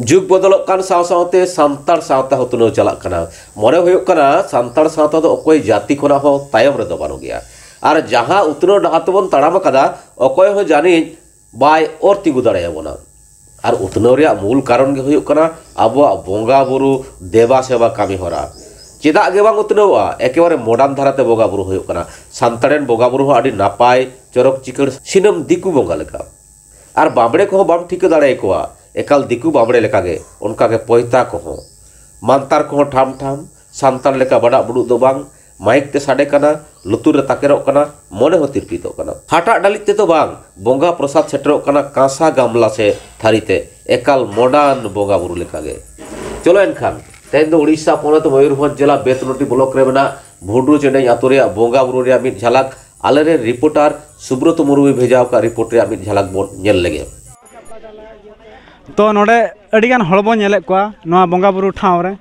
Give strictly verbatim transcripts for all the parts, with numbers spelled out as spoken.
ᱡᱩᱜᱽ ᱵᱚᱫᱚᱞᱚᱜ ᱠᱟᱱ ᱥᱟᱶ ᱥᱟᱶᱛᱮ ᱥᱟᱱᱛᱟᱲ ᱥᱟᱶᱛᱟ ᱦᱚᱸ ᱩᱛᱱᱟᱹᱣ ᱪᱟᱞᱟᱜ ᱠᱟᱱᱟ᱾ ᱢᱚᱱᱮ ᱦᱩᱭᱩᱜ ᱠᱟᱱᱟ, ᱥᱟᱱᱛᱟᱲ ᱥᱟᱶᱛᱟ ᱫᱚ ᱚᱠᱚᱭ ᱡᱟᱹᱛᱤ ᱠᱷᱚᱱᱟᱜ ᱦᱚᱸ ᱛᱟᱭᱚᱢ ᱨᱮᱫᱚ ᱵᱟᱹᱱᱩᱜ ᱜᱮᱭᱟ᱾ ᱟᱨ ᱡᱟᱦᱟᱸ ᱩᱛᱱᱟᱹᱣ ᱰᱟᱦᱟᱨ ᱛᱮᱵᱚᱱ ᱛᱟᱲᱟᱢ ᱟᱠᱟᱫᱟ, ᱚᱠᱚᱭ ᱦᱚᱸ ᱡᱟᱹᱱᱤᱡ ᱵᱟᱭ ᱚᱨ ᱛᱤᱸᱜᱩ ᱫᱟᱲᱮᱭᱟᱵᱚᱱᱟ᱾ ᱟᱨ ᱩᱛᱱᱟᱹᱣ ᱨᱮᱭᱟᱜ ᱢᱩᱞ ᱠᱟᱨᱚᱱ ᱜᱮ ᱦᱩᱭᱩᱜ ᱠᱟᱱᱟ ᱟᱵᱚᱣᱟᱜ ᱵᱚᱸᱜᱟ ᱵᱩᱨᱩ ᱫᱮᱵᱟ ᱥᱮᱵᱟ ᱠᱟᱹᱢᱤ ᱦᱚᱨᱟ᱾ ᱪᱮᱫᱟᱜ ᱜᱮ ᱵᱟᱝ ᱩᱛᱱᱟᱹᱣᱚᱜᱼᱟ? ᱮᱠᱮᱵᱟᱨᱮ ᱢᱚᱰᱟᱨᱱ ᱫᱷᱟᱨᱟᱛᱮ ᱵᱚᱸᱜᱟ ᱵᱩᱨᱩ ᱦᱩᱭᱩᱜ ᱠᱟᱱᱟ᱾ ᱥᱟᱱᱛᱟᱲ ᱨᱮᱱ ᱵᱚᱸᱜᱟ ᱵᱩᱨᱩ ᱦᱚᱸ ᱟᱹᱰᱤ ᱱᱟᱯᱟᱭ, ᱪᱚᱨᱚᱠ, ᱪᱤᱠᱟᱹᱲ, ᱥᱤᱱᱟᱹᱢ ᱫᱤᱠᱩ ᱵᱚᱸᱜᱟ ᱞᱮᱠᱟ᱾ ᱟᱨ ᱵᱟᱢᱵᱽᱲᱮ ᱠᱚᱦᱚᱸ ᱵᱟᱢ ᱴᱷᱤᱠᱟᱹ ᱫᱟᱲᱮᱭᱟᱠᱚᱣᱟ, ᱮᱠᱟᱞ ᱫᱤᱠᱩ ᱵᱟᱢᱵᱽᱲᱮ ᱞᱮᱠᱟᱜᱮ᱾ ᱚᱱᱠᱟᱜᱮ ᱯᱚᱭᱛᱟ ᱠᱚᱦᱚᱸ, ᱢᱟᱱᱛᱟᱨ ᱠᱚᱦᱚᱸ ᱴᱷᱟᱢ ᱴᱷᱟᱢ, ᱥᱟᱱᱛᱟᱲ ᱞᱮᱠᱟ ᱵᱟᱰᱟᱜ ᱵᱩᱰᱩᱜ ᱫᱚ ᱵᱟᱝ᱾ ᱢᱟᱭᱤᱠ ᱛᱮ ᱥᱟᱰᱮ ᱠᱟᱱᱟ, ᱞᱩᱛᱩᱨ ᱨᱮ ᱛᱟᱠᱮᱨᱚᱜ ᱠᱟᱱᱟ, ᱢᱚᱱᱮ ᱦᱚᱸ ᱛᱤᱨᱯᱤᱫᱚᱜ ᱠᱟᱱᱟ᱾ ᱦᱟᱴᱟᱜ ᱰᱟᱹᱞᱤᱡ ᱛᱮᱫᱚ ᱵᱟᱝ, ᱵᱚᱸᱜᱟ ᱯᱨᱚᱥᱟᱫ ᱥᱮᱴᱮᱨᱚᱜ ᱠᱟᱱᱟ ᱠᱟᱸᱥᱟ ᱜᱟᱢᱞᱟ ᱥᱮ ᱛᱷᱟᱹᱨᱤ ᱛᱮ, ᱮᱠᱟᱞ ᱢᱚᱰᱟᱨᱱ ᱵᱚᱸᱜᱟ ᱵᱩᱨᱩ ᱞᱮᱠᱟᱜᱮ᱾ ᱪᱚᱞᱚ ᱮᱱᱠᱷᱟᱱ, ᱛᱮᱦᱮᱧ ᱫᱚ ᱩᱲᱤᱥᱥᱟ ᱯᱚᱱᱚᱛ ᱢᱚᱭᱩᱨᱵᱷᱚᱸᱡᱽ ᱡᱮᱞᱟ ᱵᱮᱛᱱᱚᱴᱤ ᱵᱞᱚᱠ ᱨᱮ ᱢᱮᱱᱟᱜ ᱵᱷᱩᱰᱨᱩ ᱪᱮᱸᱰᱮᱧ ᱟᱛᱳ ᱨᱮᱭᱟᱜ ᱵᱚᱸᱜᱟ ᱵᱩᱨᱩ ᱨᱮᱭᱟᱜ ᱢᱤᱫ ᱡᱷᱟᱞᱟᱠ ᱟᱞᱮᱨᱮᱱ ᱨᱤᱯᱳᱨᱴᱟᱨ ᱥᱩᱵᱨᱚᱛ ᱢᱩᱨᱢᱩᱭ ᱵᱷᱮᱡᱟ ᱟᱠᱟᱫ ᱨᱤᱯᱳᱨᱴ ᱨᱮᱭᱟᱜ ᱢᱤᱫ ᱡᱷᱟᱞᱟᱠ ᱵᱚᱱ ᱧᱮᱞ ᱞᱮᱜᱮ᱾ ᱛᱚ, ᱱᱚᱰᱮ ᱟᱹᱰᱤᱜᱟᱱ ᱦᱚᱲ ᱵᱚᱱ ᱧᱮᱞᱮᱫ ᱠᱚᱣᱟ ᱱᱚᱣᱟ ᱵᱚᱸᱜᱟ ᱵᱩᱨᱩ ᱴᱷᱟᱶ ᱨᱮ᱾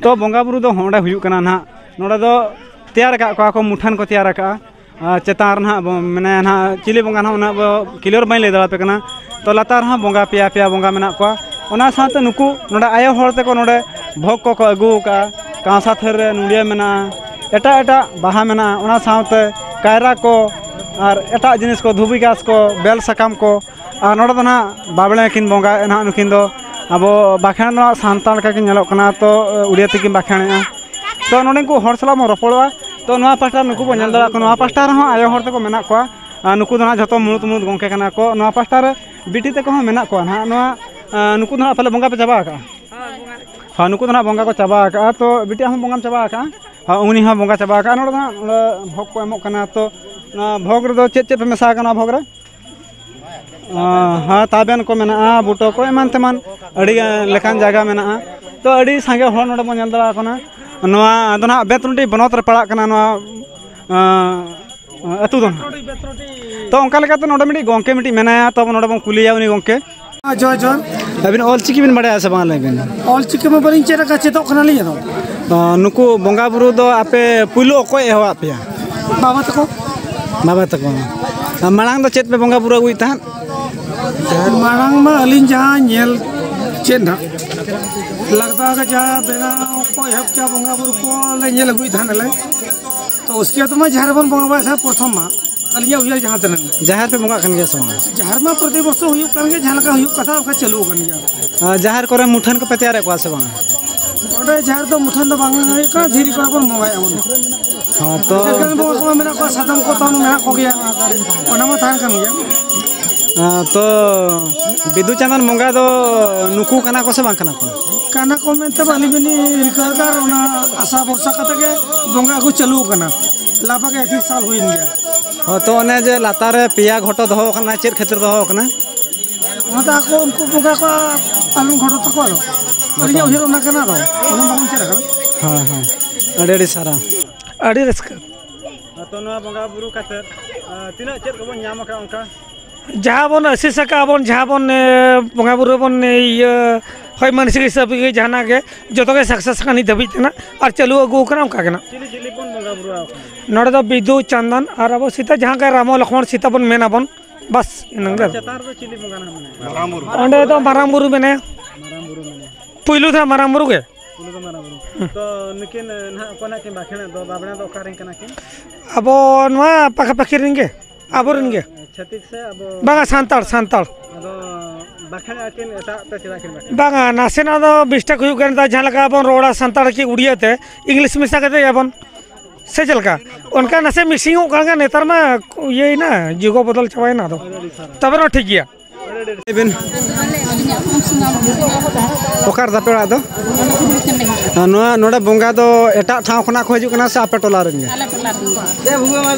ᱛᱚ, ᱵᱚᱸᱜᱟ ᱵᱩᱨᱩ ᱫᱚ ᱱᱚᱰᱮ ᱦᱩᱭᱩᱜ ᱠᱟᱱᱟ ᱱᱟᱦᱟᱜ᱾ ᱱᱚᱰᱮ ᱫᱚ ᱛᱮᱭᱟᱨ ᱟᱠᱟᱫ ᱠᱚᱣᱟ ᱠᱚ, ᱢᱩᱴᱷᱟᱹᱱ ᱠᱚ ᱛᱮᱭᱟᱨ ᱟᱠᱟᱫᱼᱟ᱾ ᱟᱨ ᱪᱮᱛᱟᱱ ᱨᱮ ᱱᱟᱦᱟᱜ ᱵᱚ-, ᱢᱮᱱᱟᱭᱟ ᱱᱟᱦᱟᱜ, ᱪᱤᱞᱤ ᱵᱚᱸᱜᱟ ᱱᱟᱦᱟᱜ, ᱩᱱᱟᱹᱜ ᱵᱚ-, ᱠᱞᱤᱭᱟᱨ ᱵᱟᱹᱧ ᱞᱟᱹᱭ ᱫᱟᱲᱮᱭᱟᱯᱮ ᱠᱟᱱᱟ᱾ ᱛᱚ, ᱞᱟᱛᱟᱨ ᱨᱮᱦᱚᱸ ᱵᱚᱸᱜᱟ, ᱯᱮᱭᱟ ᱯᱮᱭᱟ ᱵᱚᱸᱜᱟ ᱢᱮᱱᱟᱜ ᱠᱚᱣᱟ᱾ ᱚᱱᱟ ᱥᱟᱶᱛᱮ ᱱᱩᱠᱩ ᱱᱚᱰᱮ ᱟᱭᱳ ᱦᱚᱲ ᱛᱮᱠᱚ ᱱᱚᱰᱮ ᱵᱷᱳᱜᱽ ᱠᱚᱠᱚ ᱟᱹᱜᱩ ᱟᱠᱟᱫᱼᱟ᱾ ᱠᱟᱸᱥᱟ ᱛᱷᱟᱹᱨᱤ ᱨᱮ ᱱᱚᱰᱤᱭᱟᱹ ᱢᱮᱱᱟᱜᱼᱟ, ᱮᱴᱟᱜ ᱮᱴᱟᱜ ᱵᱟᱦᱟ ᱢᱮᱱᱟᱜᱼᱟ, ᱚᱱᱟ ᱥᱟᱶᱛᱮ ᱠᱟᱭᱨᱟ ᱠᱚ ᱟᱨ ᱮᱴᱟᱜ ᱡᱤᱱᱤᱥ ᱠᱚ, ᱫᱷᱩᱵᱤ ᱜᱷᱟᱥ ᱠᱚ, ᱵᱮᱞ ᱥᱟᱠᱟᱢ ᱠᱚ᱾ ᱟᱨ ᱱᱚᱰᱮ ᱫᱚ ᱱᱟᱦᱟᱜ ᱵᱟᱵᱽᱲᱮ ᱠᱤᱱ ᱵᱚᱸᱜᱟᱭᱮᱫᱼᱟ ᱱᱟᱦᱟᱜ ᱱᱩᱠᱤᱱ ᱫᱚ᱾ ᱟᱵᱚ ᱵᱟᱠᱷᱮᱬ ᱫᱚ ᱱᱟᱦᱟᱜ ᱥᱟᱱᱛᱟᱲ ᱞᱮᱠᱟ ᱠᱤᱱ ᱧᱮᱞᱚᱜ ᱠᱟᱱᱟ, ᱛᱚ ᱩᱲᱤᱭᱟ ᱛᱮᱠᱤᱱ ᱵᱟᱠᱷᱮᱬᱮᱜᱼᱟ᱾ ᱛᱚ ᱱᱚᱰᱮ ᱠᱚ ᱦᱚᱲ ᱥᱟᱞᱟᱜ ᱵᱚᱱ ᱨᱚᱯᱚᱲᱚᱜᱼᱟ᱾ ᱛᱚ ᱱᱚᱣᱟ ᱯᱟᱦᱴᱟ ᱱᱩᱠᱩ ᱵᱚᱱ ᱧᱮᱞ ᱫᱟᱲᱮᱭᱟᱜ ᱠᱟᱱᱟ, ᱱᱚᱣᱟ ᱯᱟᱦᱴᱟ ᱨᱮᱦᱚᱸ ᱟᱭᱳ ᱦᱚᱲ ᱛᱟᱠᱚ ᱢᱮᱱᱟᱜ ᱠᱚᱣᱟ᱾ ᱟᱨ ᱱᱩᱠᱩ ᱫᱚ ᱱᱟᱦᱟᱜ ᱡᱷᱚᱛᱚ ᱢᱩᱬᱩᱫ ᱢᱩᱬᱩᱫ ᱜᱚᱢᱠᱮ ᱠᱟᱱᱟ ᱠᱚ᱾ ᱱᱚᱣᱟ ᱯᱟᱦᱴᱟ ᱨᱮ ᱵᱤᱴᱤ ᱛᱟᱠᱚ ᱦᱚᱸ ᱢᱮᱱᱟᱜ ᱠᱚᱣᱟ ᱱᱟᱦᱟᱜ᱾ ᱱᱚᱣᱟ, ᱟᱨ ᱱᱩᱠᱩ ᱫᱚ ᱱᱟᱦᱟᱜ ᱯᱟᱞᱮ ᱵᱚᱸᱜᱟ ᱯᱮ ᱪᱟᱵᱟ ᱟᱠᱟᱜᱼᱟ? ᱦᱳᱭ, ᱱᱩᱠᱩ ᱫᱚ ᱱᱟᱦᱟᱜ ᱵᱚᱸᱜᱟ ᱠᱚ ᱪᱟᱵᱟ ᱟᱠᱟᱜᱼᱟ᱾ ᱛᱚ ᱵᱤᱴᱤ, ᱟᱢ ᱦᱚᱸ ᱵᱚᱸᱜᱟᱢ ᱪᱟᱵᱟ ᱟᱠᱟᱜᱼᱟ? ᱦᱳᱭ, ᱩᱱᱤ ᱦᱚᱸ ᱵᱚᱸᱜᱟ ᱪᱟᱵᱟ ᱟᱠᱟᱜᱼᱟ᱾ ᱱᱚᱰᱮ ᱫᱚ ᱱᱟᱦᱟᱜ, ᱱᱚᱰᱮ ᱵᱷᱳᱜᱽ ᱠᱚ ᱮᱢᱚᱜ ᱠᱟᱱᱟ᱾ ᱛᱚ ᱱᱚᱣᱟ ᱵᱷᱳᱜᱽ ᱨᱮᱫᱚ ᱪᱮᱫ ᱪᱮᱫ ᱯᱮ ᱢᱮᱥᱟ ᱟᱠᱟᱱᱟ ᱱᱚᱣᱟ ᱵᱷᱳᱜᱽ ᱨᱮ? ᱟᱸ, ᱦᱮᱸ, ᱛᱟᱵᱮᱱ ᱠᱚ ᱢᱮᱱᱟᱜᱼᱟ, ᱵᱩᱴᱟᱹ ᱠᱚ, ᱮᱢᱟᱱ ᱛᱮᱢᱟᱱ ᱟᱹᱰᱤ ᱜᱟᱱ ᱞᱮᱠᱟᱱ ᱡᱟᱭᱜᱟ ᱢᱮᱱᱟᱜᱼᱟ᱾ ᱛᱚ ᱟᱹᱰᱤ ᱥᱟᱸᱜᱮ ᱦᱚᱲ ᱱᱚᱰᱮ ᱵᱚᱱ ᱧᱮᱞ ᱫᱟᱲᱮᱭᱟᱠᱚ ᱠᱟᱱᱟ᱾ ᱱᱚᱣᱟ ᱫᱚ ᱱᱟᱦᱟᱜ ᱵᱮᱛᱱᱚᱴᱤ ᱵᱚᱱᱚᱛ ᱨᱮ ᱯᱟᱲᱟᱜ ᱠᱟᱱᱟ ᱱᱚᱣᱟ, ᱟᱸ, ᱟᱹᱛᱩ ᱫᱚ ᱱᱟᱦᱟᱜ᱾ ᱛᱚ ᱚᱱᱠᱟ ᱞᱮᱠᱟᱛᱮ ᱱᱚᱰᱮ ᱢᱤᱫᱴᱤᱡ ᱜᱚᱢᱠᱮ ᱢᱤᱫᱴᱤᱡ ᱢᱮᱱᱟᱭᱟ, ᱛᱚ ᱟᱵᱚ ᱱᱚᱰᱮ ᱵᱚᱱ ᱠᱩᱞᱤᱭᱮᱭᱟ ᱩᱱᱤ ᱜᱚᱢᱠᱮ᱾ ᱡᱚᱦᱟᱨ, ᱡᱚᱦᱟᱨ᱾ ᱟᱹᱵᱤᱱ ᱚᱞ ᱪᱤᱠᱤ ᱵᱤᱱ ᱵᱟᱲᱟᱭᱟ ᱥᱮ ᱵᱟᱝ, ᱞᱟᱹᱭ ᱵᱤᱱ? ᱚᱞ ᱪᱤᱠᱤ ᱢᱟ ᱵᱟᱹᱞᱤᱧ ᱪᱮᱫ ᱟᱠᱟᱫ, ᱪᱮᱫᱚᱜ ᱠᱟᱱᱟᱞᱤᱧ ᱟᱫᱚ᱾ ᱛᱚ, ᱱᱩᱠᱩ ᱵᱚᱸᱜᱟ ᱵᱩᱨᱩ ᱫᱚ ᱟᱯᱮ ᱯᱩᱭᱞᱩ ᱚᱠᱚᱭ ᱮᱦᱚᱵᱟᱫ ᱯᱮᱭᱟ? ᱵᱟᱵᱟ ᱛᱟᱠᱚ᱾ ᱵᱟᱵᱟ ᱛᱟᱠᱚ᱾ ᱟᱨ ᱢᱟᱲᱟᱝ ᱫᱚ ᱪᱮᱫ ᱯᱮ ᱵᱚᱸᱜᱟ ᱵᱩᱨᱩ ᱟᱹᱜᱩᱭᱮᱫ ᱛᱟᱦᱮᱸᱫ? ᱢᱟᱲᱟᱝ ᱢᱟ ᱟᱹᱞᱤᱧ ᱡᱟᱦᱟᱸ ᱧᱮᱞ ᱪᱮᱫ ᱱᱟᱦᱟᱜ, ᱞᱟᱜᱽᱵᱷᱟᱜᱽ ᱡᱟᱦᱟᱸ ᱵᱮᱱᱟᱣ ᱠᱚ ᱮᱦᱚᱵ ᱠᱮᱜᱼᱟ, ᱵᱚᱸᱜᱟ ᱵᱩᱨᱩ ᱠᱚ ᱞᱮ ᱧᱮᱞ ᱟᱹᱜᱩᱭᱮᱫ ᱛᱟᱦᱮᱸᱫ ᱟᱞᱮ᱾ ᱛᱚ, ᱩᱥᱠᱮ ᱵᱟᱫ ᱢᱟ ᱡᱟᱦᱮᱨ ᱨᱮᱵᱚᱱ ᱵᱚᱸᱜᱟ ᱵᱟᱲᱟᱭᱮᱫ ᱛᱟᱦᱮᱸᱫ ᱯᱨᱚᱛᱷᱚᱢ ᱢᱟ, ᱟᱹᱞᱤᱧᱟᱜ ᱩᱭᱦᱟᱹᱨ ᱡᱟᱦᱟᱸ ᱛᱤᱱᱟᱹᱜ᱾ ᱡᱟᱦᱮᱨ ᱯᱮ ᱵᱚᱸᱜᱟᱜ ᱠᱟᱱ ᱜᱮᱭᱟ ᱥᱮ ᱵᱟᱝ? ᱡᱟᱦᱮᱨ ᱢᱟ ᱯᱨᱚᱛᱤ ᱵᱚᱨᱥᱚ ᱦᱩᱭᱩᱜ ᱠᱟᱱ ᱜᱮ, ᱡᱟᱦᱟᱸ ᱞᱮᱠᱟ ᱦᱩᱭᱩᱜ ᱠᱟᱛᱷᱟ ᱚᱱᱠᱟ ᱪᱟᱹᱞᱩ ᱟᱠᱟᱱ ᱜᱮᱭᱟ᱾ ᱟᱨ ᱡᱟᱦᱮᱨ ᱠᱚᱨᱮ ᱢᱩᱴᱷᱟᱹᱱ ᱠᱚᱯᱮ ᱛᱮᱭᱟᱨᱮᱫ ᱠᱚᱣᱟ ᱥᱮ ᱵᱟᱝᱟ? ᱚᱸᱰᱮ ᱡᱟᱦᱮᱨ ᱫᱚ ᱢᱩᱴᱷᱟᱹᱱ ᱫᱚ ᱵᱟᱝ ᱦᱩᱭᱩᱜ ᱠᱟᱱᱟ, ᱫᱷᱤᱨᱤ ᱠᱚᱨᱮ ᱵᱚᱱ ᱵᱚᱸᱜᱟᱭᱟ ᱵᱚᱱ᱾ ᱦᱚᱸ, ᱛᱚ ᱮᱴᱟᱜ ᱵᱚᱸᱜᱟ ᱠᱚᱢᱟ ᱢᱮᱱᱟᱜ ᱠᱚᱣᱟ, ᱥᱟᱫᱚᱢ ᱠᱚ ᱛᱟᱵᱚᱱ ᱢᱮᱱᱟᱜ ᱠᱚᱜᱮᱭᱟ, ᱚᱱᱟ ᱢᱟ ᱛᱟᱦᱮᱱ ᱠᱟᱱ ᱜᱮᱭᱟ᱾ ᱦᱮᱸ, ᱛᱚ ᱵᱤᱫᱩ ᱪᱟᱸᱫᱟᱱ ᱵᱚᱸᱜᱟ ᱫᱚ ᱱᱩᱠᱩ ᱠᱟᱱᱟ ᱠᱚ ᱥᱮ ᱵᱟᱝ ᱠᱟᱱᱟ ᱠᱚ? ᱠᱟᱱᱟ ᱠᱚ ᱢᱮᱱᱛᱮ ᱢᱟ ᱟᱹᱞᱤᱧ ᱵᱤᱱ ᱨᱤᱠᱟᱹ ᱟᱠᱟᱫ, ᱟᱨ ᱚᱱᱟ ᱟᱥᱟ ᱵᱷᱚᱨᱥᱟ ᱠᱟᱛᱮ ᱜᱮ ᱵᱚᱸᱜᱟ ᱟᱹᱜᱩ ᱪᱟᱹᱞᱩ ᱟᱠᱟᱱᱟ᱾ ᱞᱟᱵᱟ ᱜᱮ ᱟᱹᱰᱤ ᱥᱟᱞ ᱦᱩᱭᱮᱱ ᱜᱮᱭᱟ᱾ ᱦᱚᱸ, ᱛᱚ ᱚᱱᱮ ᱡᱮ ᱞᱟᱛᱟᱨ ᱨᱮ ᱯᱮᱭᱟ ᱜᱷᱚᱴᱚ ᱫᱚᱦᱚ ᱟᱠᱟᱱᱟ, ᱪᱮᱫ ᱠᱷᱟᱹᱛᱤᱨ ᱫᱚᱦᱚ ᱟᱠᱟᱱᱟ? ᱚᱱᱟ ᱫᱚ ᱟᱠᱚ ᱩᱱᱠᱩ ᱵᱚᱸᱜᱟ ᱠᱚ ᱯᱟᱞᱚᱱ ᱜᱷᱚᱴᱚ ᱛᱟᱠᱚ ᱟᱨᱚ᱾ ᱟᱹᱞᱤᱧᱟᱜ ᱩᱭᱦᱟᱹᱨ ᱚᱱᱟ ᱠᱟᱱᱟ ᱟᱨᱚ᱾ ᱚᱱᱟ ᱵᱟᱵᱚᱱ ᱪᱮᱫ ᱟᱠᱟᱱᱟ᱾ ᱦᱮᱸ, ᱦᱮᱸ᱾ ᱟᱹᱰᱤ, ᱟᱹᱰᱤ ᱥᱟᱨᱦᱟᱣ᱾ ᱟᱹᱰᱤ ᱨᱟᱹᱥᱠᱟᱹ᱾ ᱛᱚ, ᱱᱚᱣᱟ ᱵᱚᱸᱜᱟ ᱵᱩᱨᱩ ᱠᱟᱛᱮ, ᱟᱸ, ᱛᱤᱱᱟᱹᱜ ᱪᱮᱫ ᱠᱚᱵᱚᱱ ᱧᱟᱢ ᱟᱠᱟᱫ ᱚᱱᱠᱟ? ᱡᱟᱦᱟᱸ ᱵᱚᱱ ᱟᱹᱥᱤᱥ ᱟᱠᱟᱫᱼᱟ ᱵᱚᱱ, ᱡᱟᱦᱟᱸ ᱵᱚᱱ, ᱮ, ᱵᱚᱸᱜᱟ ᱵᱩᱨᱩ ᱵᱚᱱ, ᱮ, ᱤᱭᱟᱹ, ᱦᱳᱭ, ᱢᱟᱱᱥᱤᱠ ᱦᱤᱥᱟᱹᱵ ᱜᱮ ᱡᱟᱦᱟᱱᱟᱜ ᱜᱮ, ᱡᱚᱛᱚ ᱜᱮ success ᱟᱠᱟᱱ ᱱᱤᱛ ᱫᱷᱟᱹᱵᱤᱡ ᱛᱮᱱᱟᱜ, ᱟᱨ ᱪᱟᱹᱞᱩ ᱟᱹᱜᱩ ᱟᱠᱟᱱᱟ ᱚᱱᱠᱟ ᱜᱮ ᱱᱟᱜ᱾ ᱪᱤᱞᱤ ᱪᱤᱞᱤ ᱵᱚᱱ ᱵᱚᱸᱜᱟ ᱵᱩᱨᱩ ᱟᱠᱚ ᱠᱟᱱᱟ? ᱱᱚᱰᱮ ᱫᱚ ᱵᱤᱫᱩ, ᱪᱟᱸᱫᱟᱱ ᱟᱨ ᱟᱵᱚ ᱥᱤᱛᱟ, ᱡᱟᱦᱟᱸ ᱜᱮ ᱨᱟᱢᱚ ᱞᱚᱠᱷᱢᱚᱬ ᱥᱤᱛᱟ ᱵᱚᱱ ᱢᱮᱱ ᱟᱵᱚᱱ, ᱵᱟᱥ, ᱤᱱᱟᱹᱜᱮ᱾ ᱪᱮᱛᱟᱱ ᱨᱮᱫᱚ ᱪᱤᱞᱤ ᱵᱚᱸᱜᱟ ᱱᱟᱦᱟᱜ ᱢᱮᱱᱟᱭᱟ? ᱚᱸᱰᱮ ᱫᱚ ᱢᱟᱨᱟᱝ ᱵᱩᱨᱩ ᱢᱮᱱᱟᱭᱟ᱾ ᱢᱟᱨᱟᱝ ᱵᱩᱨᱩ ᱢᱮᱱᱟᱭᱟ᱾ ᱯᱩᱭᱞᱩ ᱫᱚ ᱢᱟᱨᱟᱝ ᱵᱩᱨᱩ ᱜᱮ᱾ ᱯᱩᱭᱞᱩ ᱫᱚ ᱢᱟᱨᱟᱝ ᱵᱩᱨᱩ᱾ ᱦᱩᱸ᱾ ᱛᱚ, ᱱᱩᱠᱤᱱ, ᱮ, ᱱᱟᱦᱟᱜ ᱚᱠᱚᱭ ᱱᱟᱦᱟᱜ ᱠᱤᱱ ᱵᱟᱠᱷᱮᱲᱮᱫ ᱫᱚ, ᱵᱟᱵᱽᱲᱟ ᱫᱚ ᱚᱠᱟ ᱨᱮᱱ ᱠᱟᱱᱟ ᱠᱤᱱ? ᱟᱵᱚ ᱱᱚᱣᱟ ᱯᱟᱠᱟ ᱯᱟᱠᱤ ᱨᱮᱱ ᱜᱮ, ᱟᱵᱚ ᱨᱮᱱ ᱜᱮ᱾ ᱪᱷᱟᱹᱛᱤᱠ ᱥᱮ ᱟᱵᱚ? ᱵᱟᱝᱟ, ᱥᱟᱱᱛᱟᱲ, ᱥᱟᱱᱛᱟᱲ᱾ ᱟᱫᱚ ᱵᱟᱠᱷᱮᱲ ᱟᱹᱠᱤᱱ ᱮᱴᱟᱜ ᱛᱮ ᱪᱮᱫᱟᱜ ᱠᱤᱱ ᱵᱟᱠᱷᱮᱲ? ᱵᱟᱝᱟ, ᱱᱟᱥᱮᱱᱟᱜ ᱫᱚ mistake ᱦᱩᱭᱩᱜ ᱠᱟᱱ ᱛᱟᱭ, ᱡᱟᱦᱟᱸ ᱞᱮᱠᱟ ᱵᱚᱱ ᱨᱚᱲᱟ ᱥᱟᱱᱛᱟᱲ ᱠᱤ ᱩᱲᱤᱭᱟ ᱛᱮ, English ᱢᱮᱥᱟ ᱠᱟᱛᱮ ᱟᱵᱚᱱ ᱥᱮ ᱪᱮᱫ ᱞᱮᱠᱟ? ᱚᱱᱠᱟ ᱱᱟᱥᱮ mixing ᱚᱜ ᱠᱟᱱ ᱜᱮᱭᱟ᱾ ᱱᱮᱛᱟᱨ ᱢᱟ ᱤᱭᱟᱹᱭᱮᱱᱟ, ᱡᱩᱜᱽ ᱵᱚᱫᱚᱞ ᱪᱟᱵᱟᱭᱮᱱᱟ ᱟᱫᱚ᱾ ᱛᱚᱵᱮ ᱨᱮᱦᱚᱸ ᱴᱷᱤᱠ ᱜᱮᱭᱟ᱾ ᱞᱟᱹᱭ ᱵᱤᱱ, ᱚᱠᱟ ᱨᱮ ᱛᱟᱯᱮ ᱚᱲᱟᱜ ᱫᱚ? ᱟᱨ ᱱᱚᱣᱟ ᱱᱚᱰᱮ ᱵᱚᱸᱜᱟ ᱫᱚ ᱮᱴᱟᱜ ᱴᱷᱟᱶ ᱠᱷᱚᱱᱟᱜ ᱠᱚ ᱦᱤᱡᱩᱜ ᱠᱟᱱᱟ ᱥᱮ ᱟᱯᱮ ᱴᱚᱞᱟ ᱨᱮᱱ ᱜᱮ? ᱟᱞᱮ ᱴᱚᱞᱟ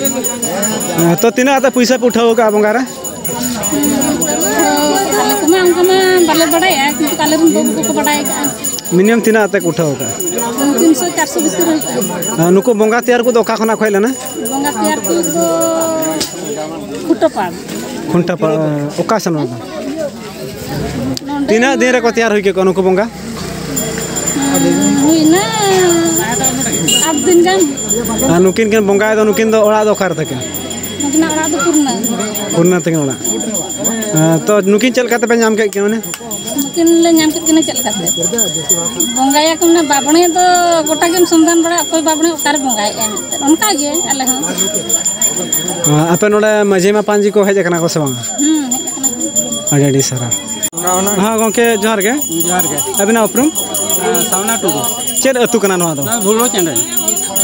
ᱨᱮᱱ ᱜᱮ᱾ ᱦᱮᱸ, ᱛᱚ ᱛᱤᱱᱟᱹᱜ ᱠᱟᱛᱮ ᱯᱩᱭᱥᱟᱹ ᱯᱮ ᱩᱴᱷᱟᱹᱣ ᱟᱠᱟᱫᱼᱟ ᱵᱚᱸᱜᱟ ᱨᱮ? ᱟᱞᱮ ᱠᱚᱢᱟ ᱚᱱᱠᱟ ᱢᱟ ᱵᱟᱞᱮ ᱵᱟᱲᱟᱭᱟ, ᱠᱤᱱᱛᱩ ᱟᱞᱮ ᱨᱮᱱ ᱵᱟᱹᱵᱩ ᱠᱚᱠᱚ ᱵᱟᱲᱟᱭ ᱟᱠᱟᱫᱼᱟ᱾ Minimum ᱛᱤᱱᱟᱹᱜ ᱠᱟᱛᱮ ᱠᱚ ᱩᱴᱷᱟᱹᱣ ᱟᱠᱟᱫᱼᱟ? ᱛᱤᱱᱥᱚ ᱪᱟᱨᱥᱚ ᱵᱷᱤᱛᱤᱨ ᱨᱮ ᱦᱩᱭᱩᱜᱼᱟ᱾ ᱟᱨ ᱱᱩᱠᱩ ᱵᱚᱸᱜᱟ ᱛᱮᱭᱟᱨ ᱠᱚᱫᱚ ᱚᱠᱟ ᱠᱷᱚᱱᱟᱜ ᱠᱚ ᱦᱮᱡ ᱞᱮᱱᱟ? ᱵᱚᱸᱜᱟ ᱛᱮᱭᱟᱨ ᱠᱚᱫᱚ ᱠᱷᱩᱴᱟᱹᱯᱟᱲ᱾ ᱠᱷᱩᱱᱴᱟᱹᱯᱟᱲ, ᱚᱠᱟ ᱥᱮᱱ ᱚᱱᱟ ᱫᱚ? ᱱᱚᱰᱮ ᱛᱤᱱᱟᱹᱜ ᱫᱤᱱ ᱨᱮᱠᱚ ᱛᱮᱭᱟᱨ ᱦᱩᱭ ᱠᱮᱫ ᱠᱚᱣᱟ ᱱᱩᱠᱩ ᱵᱚᱸᱜᱟ? ᱦᱩᱭᱱᱟ ᱟᱴ ᱫᱤᱱ ᱜᱟᱱ᱾ ᱟᱨ ᱱᱩᱠᱤᱱ ᱠᱤᱱ ᱵᱚᱸᱜᱟᱭ ᱫᱚ, ᱱᱩᱠᱤᱱ ᱫᱚ ᱚᱲᱟᱜ ᱫᱚ ᱚᱠᱟ ᱨᱮ ᱛᱟᱹᱠᱤᱱ? ᱱᱩᱠᱤᱱᱟᱜ ᱚᱲᱟᱜ ᱫᱚ ᱯᱩᱨᱱᱟ᱾ ᱯᱩᱨᱱᱟ ᱛᱟᱹᱠᱤᱱ ᱚᱲᱟᱜ᱾ ᱦᱮᱸ, ᱛᱚ ᱱᱩᱠᱤᱱ ᱪᱮᱫ ᱞᱮᱠᱟ ᱛᱮᱯᱮ ᱧᱟᱢ ᱠᱮᱫ ᱠᱤᱱᱟ ᱢᱟᱱᱮ? ᱱᱩᱠᱤᱱ ᱞᱮ ᱧᱟᱢ ᱠᱮᱫ ᱠᱤᱱᱟ ᱪᱮᱫ ᱞᱮᱠᱟᱛᱮ? ᱵᱚᱸᱜᱟᱭᱟᱠᱚ ᱢᱟᱱᱮ ᱵᱟᱵᱽᱲᱮ ᱫᱚ ᱜᱚᱴᱟ ᱜᱮᱢ ᱥᱚᱱᱫᱷᱟᱱ ᱵᱟᱲᱟ, ᱚᱠᱚᱭ ᱵᱟᱵᱽᱲᱮ ᱚᱠᱟᱨᱮ ᱵᱚᱸᱜᱟᱭᱮᱫᱼᱟ ᱢᱮᱱᱛᱮ᱾ ᱚᱱᱠᱟ ᱜᱮ ᱟᱞᱮ ᱦᱚᱸ᱾ ᱦᱮᱸ, ᱟᱯᱮ ᱱᱚᱰᱮ ᱢᱟᱹᱡᱷᱤ ᱢᱟᱯᱟᱱᱡᱤ ᱠᱚ ᱦᱮᱡ ᱟᱠᱟᱱᱟ ᱠᱚ ᱥᱮ ᱵᱟᱝ? ᱦᱩᱸ, ᱦᱮᱡ ᱟᱠᱟᱱᱟ ᱠᱚ᱾ ᱟᱹᱰᱤ ᱟᱹᱰᱤ ᱥᱟᱨᱦᱟᱣ᱾ ᱦᱮᱸ ᱜᱚᱢᱠᱮ, ᱡᱚᱦᱟᱨ ᱜᱮ᱾ ᱡᱚᱦᱟᱨ ᱜᱮ᱾ ᱟᱹᱵᱤᱱᱟᱜ ᱩᱯᱨᱩᱢ? ᱥᱟᱣᱱᱟ ᱴᱩᱰᱩ᱾ ᱪᱮᱫ ᱟᱹᱛᱩ ᱠᱟᱱᱟ ᱱᱚᱣᱟ ᱫᱚ? ᱱᱚᱣᱟ ᱵᱷᱩᱞᱳ ᱪᱟᱸᱰᱮ᱾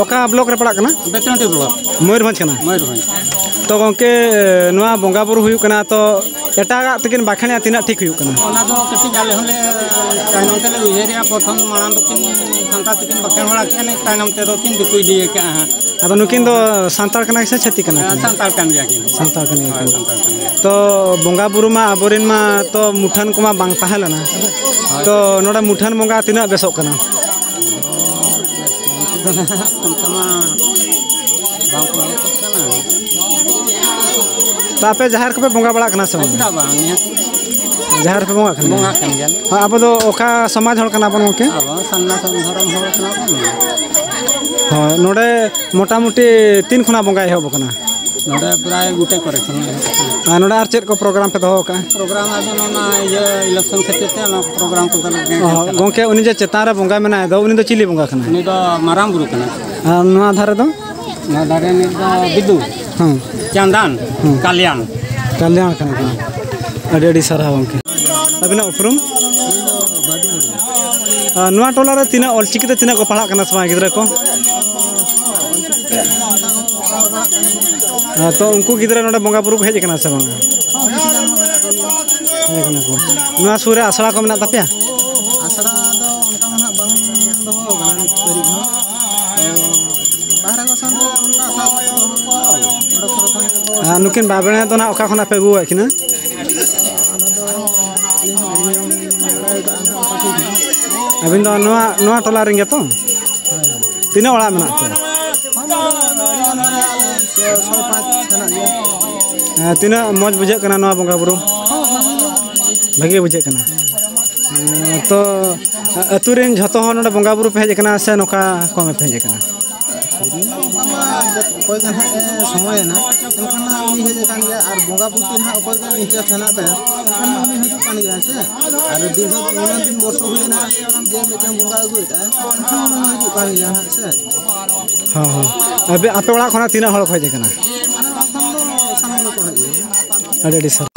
ᱚᱠᱟ ᱵᱞᱚᱠ ᱨᱮ ᱯᱟᱲᱟᱜ ᱠᱟᱱᱟ? ᱵᱮᱛᱱᱟᱴᱤ ᱵᱞᱚᱠ᱾ ᱢᱚᱭᱩᱨᱵᱷᱚᱸᱡᱽ ᱠᱟᱱᱟ? ᱢᱚᱭᱩᱨᱵᱷᱚᱸᱡᱽ᱾ ᱛᱚ ᱜᱚᱢᱠᱮ, ᱱᱚᱣᱟ ᱵᱚᱸᱜᱟ ᱵᱩᱨᱩ ᱦᱩᱭᱩᱜ ᱠᱟᱱᱟ, ᱛᱚ ᱮᱴᱟᱜᱟᱜ ᱛᱮᱠᱤᱱ ᱵᱟᱠᱷᱮᱬᱮᱜᱼᱟ, ᱛᱤᱱᱟᱹᱜ ᱴᱷᱤᱠ ᱦᱩᱭᱩᱜ ᱠᱟᱱᱟ? ᱚᱱᱟ ᱫᱚ ᱠᱟᱹᱴᱤᱡ ᱟᱞᱮ ᱦᱚᱸᱞᱮ ᱛᱟᱭᱱᱚᱢ ᱛᱮᱞᱮ ᱩᱭᱦᱟᱹᱨᱮᱜᱼᱟ, ᱯᱨᱚᱛᱷᱚᱢ ᱢᱟᱲᱟᱝ ᱫᱚᱠᱤᱱ ᱥᱟᱱᱛᱟᱲ ᱛᱮᱠᱤᱱ ᱵᱟᱠᱷᱮᱬ ᱵᱟᱲᱟ ᱠᱮᱜᱼᱟ, ᱛᱟᱭᱱᱚᱢ ᱛᱮᱫᱚ ᱠᱤᱱ ᱫᱤᱠᱩ ᱤᱫᱤ ᱟᱠᱟᱜᱼᱟ ᱦᱟᱸᱜ᱾ ᱟᱫᱚ ᱱᱩᱠᱤᱱ ᱫᱚ ᱥᱟᱱᱛᱟᱲ ᱠᱟᱱᱟ ᱠᱤᱱ ᱥᱮ ᱪᱷᱟᱹᱛᱤᱠ ᱠᱟᱱᱟ ᱠᱤᱱ? ᱥᱟᱱᱛᱟᱲ ᱠᱟᱱ ᱜᱮᱭᱟ ᱠᱤᱱ᱾ ᱥᱟᱱᱛᱟᱲ ᱠᱟᱱ ᱜᱮᱭᱟ ᱦᱳᱭ, ᱠᱤᱱ᱾ ᱥᱟᱱᱛᱟᱲ ᱠᱟᱱ ᱜᱮᱭᱟ᱾ ᱛᱚ ᱵᱚᱸᱜᱟ ᱵᱩᱨᱩ ᱢᱟ ᱟᱵᱚᱨᱮᱱ ᱢᱟ ᱛᱚ ᱢᱩᱴᱷᱟᱹᱱ ᱠᱚᱢᱟ ᱵᱟᱝ ᱛᱟᱦᱮᱸ ᱞᱮᱱᱟ᱾ ᱦᱳᱭ᱾ ᱛᱚ ᱱᱚᱰᱮ ᱢᱩᱴᱷᱟᱹᱱ ᱵᱚᱸᱜᱟ ᱛᱤᱱᱟᱹᱜ ᱵᱮᱥᱚᱜ ᱠᱟᱱᱟ? ᱚᱱᱠᱟ ᱢᱟ ᱵᱟᱝ ᱠᱚ ᱧᱮᱞᱚᱜ ᱠᱟᱱᱟ᱾ ᱛᱚ ᱟᱯᱮ ᱡᱟᱦᱮᱨ ᱠᱚᱯᱮ ᱵᱚᱸᱜᱟ ᱵᱟᱲᱟᱜ ᱠᱟᱱᱟ ᱥᱮ ᱵᱟᱝ? ᱪᱮᱫᱟᱜ ᱵᱟᱝ? ᱱᱤᱦᱟᱹᱛ ᱡᱟᱦᱮᱨ ᱯᱮ ᱵᱚᱸᱜᱟᱜ ᱠᱟᱱᱟ? ᱵᱚᱸᱜᱟᱜ ᱠᱟᱱ ᱜᱮᱭᱟᱞᱮ᱾ ᱦᱳᱭ, ᱟᱵᱚ ᱫᱚ ᱚᱠᱟ ᱥᱚᱢᱟᱡᱽ ᱦᱚᱲ ᱠᱟᱱᱟ ᱵᱚᱱ ᱜᱚᱢᱠᱮ? ᱟᱵᱚ ᱥᱟᱨᱱᱟ ᱫᱷᱚᱨᱚᱢ ᱦᱚᱲ ᱠᱟᱱᱟ ᱵᱚᱱ᱾ ᱦᱳᱭ, ᱱᱚᱰᱮ ᱢᱚᱴᱟᱢᱩᱴᱤ ᱛᱤᱱ ᱠᱷᱚᱱᱟᱜ ᱵᱚᱸᱜᱟ ᱮᱦᱚᱵ ᱟᱠᱟᱱᱟ? ᱱᱚᱰᱮ ᱯᱨᱟᱭ ᱜᱚᱴᱮ ᱠᱚᱨᱮ ᱠᱷᱚᱱ ᱮᱦᱚᱵ ᱟᱠᱟᱱᱟ᱾ ᱟᱨ ᱱᱚᱰᱮ ᱟᱨ ᱪᱮᱫ ᱠᱚ ᱯᱨᱳᱜᱨᱟᱢ ᱯᱮ ᱫᱚᱦᱚ ᱟᱠᱟᱫᱼᱟ? ᱯᱨᱳᱜᱨᱟᱢ ᱟᱫᱚ ᱱᱚᱣᱟ ᱤᱭᱟᱹ ᱤᱞᱮᱠᱥᱚᱱ ᱠᱷᱟᱹᱛᱤᱨ ᱛᱮ ᱚᱱᱟ ᱯᱨᱳᱜᱨᱟᱢ ᱠᱚᱫᱚ ᱞᱮ ᱚ, cancel ᱠᱟᱫᱟ᱾ ᱜᱚᱢᱠᱮ, ᱩᱱᱤ ᱡᱮ ᱪᱮᱛᱟᱱ ᱨᱮ ᱵᱚᱸᱜᱟ ᱢᱮᱱᱟᱭ ᱫᱚ, ᱩᱱᱤ ᱫᱚ ᱪᱤᱞᱤ ᱵᱚᱸᱜᱟ ᱠᱟᱱᱟᱭ? ᱩᱱᱤ ᱫᱚ ᱢᱟᱨᱟᱝ ᱵᱩᱨᱩ ᱠᱟᱱᱟᱭ᱾ ᱟᱨ ᱱᱚᱣᱟ ᱫᱷᱟᱨᱮ ᱫᱚ? ᱱᱚᱣᱟ ᱫᱷᱟᱨᱮ ᱨᱤᱱᱤᱡ ᱫᱚ ᱵᱤᱫᱩ᱾ ᱦᱮᱸ᱾ ᱪᱟᱸᱫᱟᱱ᱾ ᱦᱮᱸ᱾ ᱠᱟᱞᱭᱟᱱ᱾ ᱠᱟᱞᱭᱟᱱ ᱠᱟᱱᱟ ᱠᱚ᱾ ᱟᱹᱰᱤ ᱟᱹᱰᱤ ᱥᱟᱨᱦᱟᱣ ᱜᱚᱢᱠᱮ᱾ ᱟᱹᱵᱤᱱᱟᱜ ᱩᱯᱨᱩᱢ? ᱟᱨ ᱱᱚᱣᱟ ᱴᱚᱞᱟ ᱨᱮ ᱛᱤᱱᱟᱹᱜ ᱚᱞᱪᱤᱠᱤ ᱛᱮ ᱛᱤᱱᱟᱹᱜ ᱠᱚ ᱯᱟᱲᱦᱟᱜ ᱠᱟᱱᱟ ᱥᱮ ᱵᱟᱝ ᱜᱤᱫᱽᱨᱟᱹ ᱠᱚ? ᱦᱮᱸ, ᱛᱚ ᱩᱱᱠᱩ ᱜᱤᱫᱽᱨᱟᱹ ᱱᱚᱰᱮ ᱵᱚᱸᱜᱟ ᱵᱩᱨᱩ ᱠᱚ ᱦᱮᱡ ᱟᱠᱟᱱᱟ ᱥᱮ ᱵᱟᱝ? ᱦᱮᱡ ᱟᱠᱟᱱᱟ ᱠᱚ᱾ ᱱᱚᱣᱟ ᱥᱩᱨ ᱨᱮ ᱟᱥᱲᱟ ᱠᱚ ᱢᱮᱱᱟᱜ ᱛᱟᱯᱮᱭᱟ? ᱟᱥᱲᱟ ᱫᱚ ᱚᱱᱠᱟ ᱢᱟ ᱱᱟᱦᱟᱜ ᱵᱟᱝ ᱫᱚᱦᱚ ᱟᱠᱟᱱᱟ ᱱᱤᱛ ᱫᱷᱟᱹᱨᱤᱡ ᱦᱚᱸ᱾ ᱛᱚ ᱵᱟᱦᱨᱮ ᱠᱚ ᱥᱮᱱ ᱨᱮ ᱚᱱᱠᱟ ᱟᱥᱲᱟ ᱠᱚ ᱫᱚᱦᱚ ᱠᱚᱣᱟ, ᱚᱸᱰᱮ ᱠᱚᱨᱮ ᱠᱷᱚᱱ ᱜᱮᱠᱚ ᱟᱨ ᱱᱩᱠᱤᱱ ᱵᱟᱵᱮᱬᱮ ᱫᱚ ᱱᱟᱦᱟᱜ ᱚᱠᱟ ᱠᱷᱚᱱᱟᱜ ᱯᱮ ᱟᱹᱜᱩ ᱟᱠᱟᱫ ᱠᱤᱱᱟ? ᱚᱱᱟ ᱫᱚ ᱟᱹᱞᱤᱧ ᱦᱚᱸ ᱵᱟᱹᱞᱤᱧ ᱵᱟᱲᱟᱭ ᱟᱠᱟᱫᱼᱟ ᱱᱟᱦᱟᱜ ᱚᱠᱟ ᱴᱷᱮᱱ ᱦᱚᱸ᱾ ᱟᱹᱵᱤᱱ ᱫᱚ ᱱᱚᱣᱟ, ᱱᱚᱣᱟ ᱴᱚᱞᱟ ᱨᱮᱱ ᱜᱮᱛᱚ? ᱦᱮᱸ᱾ ᱛᱤᱱᱟᱹᱜ ᱚᱲᱟᱜ ᱢᱮᱱᱟᱜ ᱯᱮᱭᱟ? ᱦᱚᱸ, ᱟᱹᱰᱤ ᱜᱟᱱ ᱦᱚᱲ ᱟᱞᱮ ᱪᱷᱚᱭ ᱯᱟᱸᱪ ᱦᱮᱱᱟᱜ ᱞᱮᱭᱟ᱾ ᱦᱮᱸ, ᱛᱤᱱᱟᱹᱜ ᱢᱚᱡᱽ ᱵᱩᱡᱷᱟᱹᱜ ᱠᱟᱱᱟ ᱱᱚᱣᱟ ᱵᱚᱸᱜᱟ ᱵᱩᱨᱩ? ᱦᱚᱸ, ᱵᱷᱟᱜᱮ ᱜᱮ᱾ ᱵᱷᱟᱜᱮ ᱵᱩᱡᱷᱟᱹᱜ ᱠᱟᱱᱟ᱾ ᱦᱮᱸ, ᱛᱚ ᱟᱹᱛᱩ ᱨᱮᱱ ᱡᱷᱚᱛᱚ ᱦᱚᱲ ᱱᱚᱰᱮ ᱵᱚᱸᱜᱟ ᱵᱩᱨᱩ ᱯᱮ ᱦᱮᱡ ᱟᱠᱟᱱᱟ ᱥᱮ ᱱᱚᱝᱠᱟ ᱠᱚᱢ ᱯᱮ ᱦᱮᱡ ᱟᱠᱟᱱᱟ? ᱛᱮᱦᱮᱧ ᱫᱚ ᱚᱱᱠᱟ ᱢᱟ ᱚᱠᱚᱭ ᱜᱮ ᱱᱟᱦᱟᱜ ᱮ ᱥᱚᱢᱚᱭᱮᱱᱟ, ᱮᱱᱠᱷᱟᱱ ᱢᱟ ᱩᱱᱤ ᱦᱮᱡ ᱟᱠᱟᱱ ᱜᱮᱭᱟ᱾ ᱟᱨ ᱵᱚᱸᱜᱟ ᱵᱩᱨᱩ ᱫᱚ ᱱᱟᱦᱟᱜ ᱚᱠᱚᱭ ᱜᱮ interest ᱦᱮᱱᱟᱜ ᱛᱟᱭᱟ, ᱮᱱᱠᱷᱟᱱ ᱢᱟ ᱩᱱᱤ ᱦᱤᱡᱩᱜ ᱠᱟᱱ ᱜᱮᱭᱟ ᱥᱮ᱾ ᱟᱨ ᱫᱤᱨᱜᱷᱚ ᱩᱱᱟᱹᱜ ᱫᱤᱱ ᱵᱚᱨᱥᱚ ᱦᱩᱭᱮᱱᱟ ᱡᱮ ᱢᱤᱫᱴᱟᱝ ᱵᱚᱸᱜᱟ ᱟᱹᱜᱩᱭᱮᱫᱟ, ᱮᱱᱠᱷᱟᱱ ᱩᱱᱤ ᱦᱚᱸ ᱦᱤᱡᱩᱜ ᱠᱟᱱ ᱜᱮᱭᱟ ᱱᱟᱦᱟᱜ ᱥᱮ᱾ ᱦᱚᱸ ᱦᱚᱸ᱾ ᱟᱯᱮ, ᱟᱯᱮ ᱚᱲᱟᱜ ᱠᱷᱚᱱᱟᱜ ᱛᱤᱱᱟᱹᱜ ᱦᱚᱲ ᱠᱚ ᱦᱮᱡ ᱟᱠᱟᱱᱟ? ᱟᱞᱮ ᱚᱲᱟᱜ ᱠᱷᱚᱱ ᱫᱚ ᱥᱟᱱᱟᱢ ᱜᱮᱠᱚ ᱦᱮᱡ ᱟᱠᱟᱱᱟ᱾ ᱟᱹᱰᱤ ᱟᱹᱰᱤ ᱥᱟᱨᱦᱟᱣ᱾